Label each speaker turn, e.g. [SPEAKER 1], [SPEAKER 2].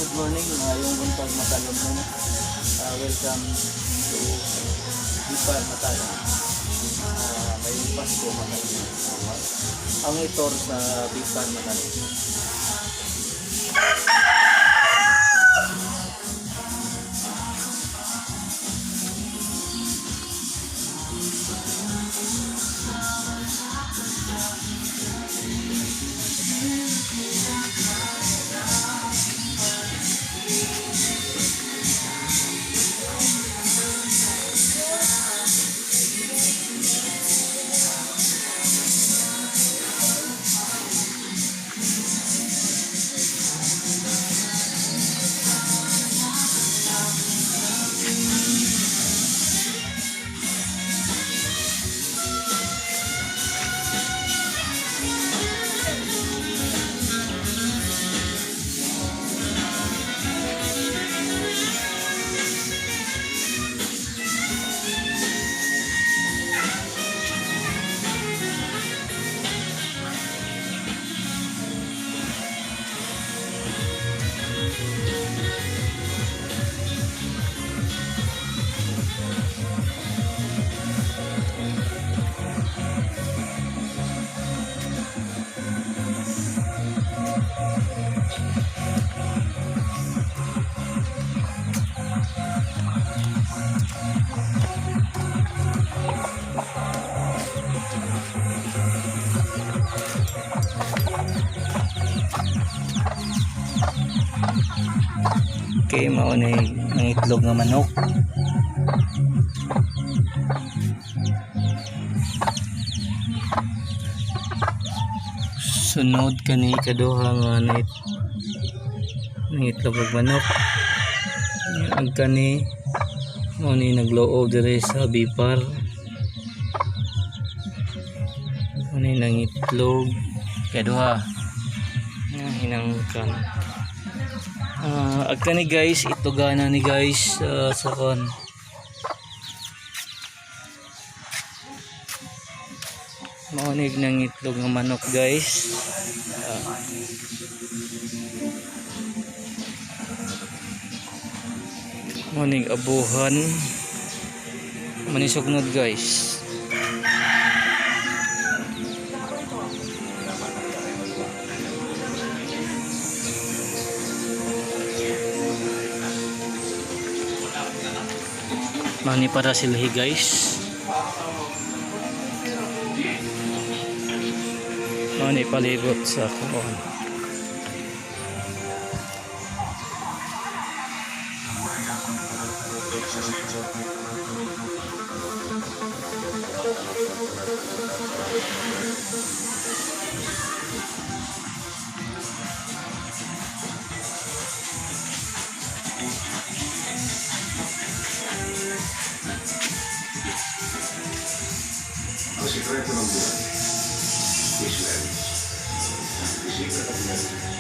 [SPEAKER 1] Good morning, maayong buntag, matalom. Welcome to Bipar Matalom. Ngayong Pasko, matalom. Ang itor sa Bipar Matalom. Okay, mao ni ang itlog nga manok. Sunod kani kaduha nga nang itlog og manok. Ang kani mao ni nagloob diri sa bipar. Mao ni nang itlog kaduha. Nga hinangkan. Ag kani guys, itugana ni guys sa kon. Mao ni nang itlog ng manok, guys. Mao ni abuhan. Manisugnod, guys. Mani para silhi, guys. Mani palibot sa kuan.
[SPEAKER 2] Ang sikreto ng buhay is marriage. The secret of marriage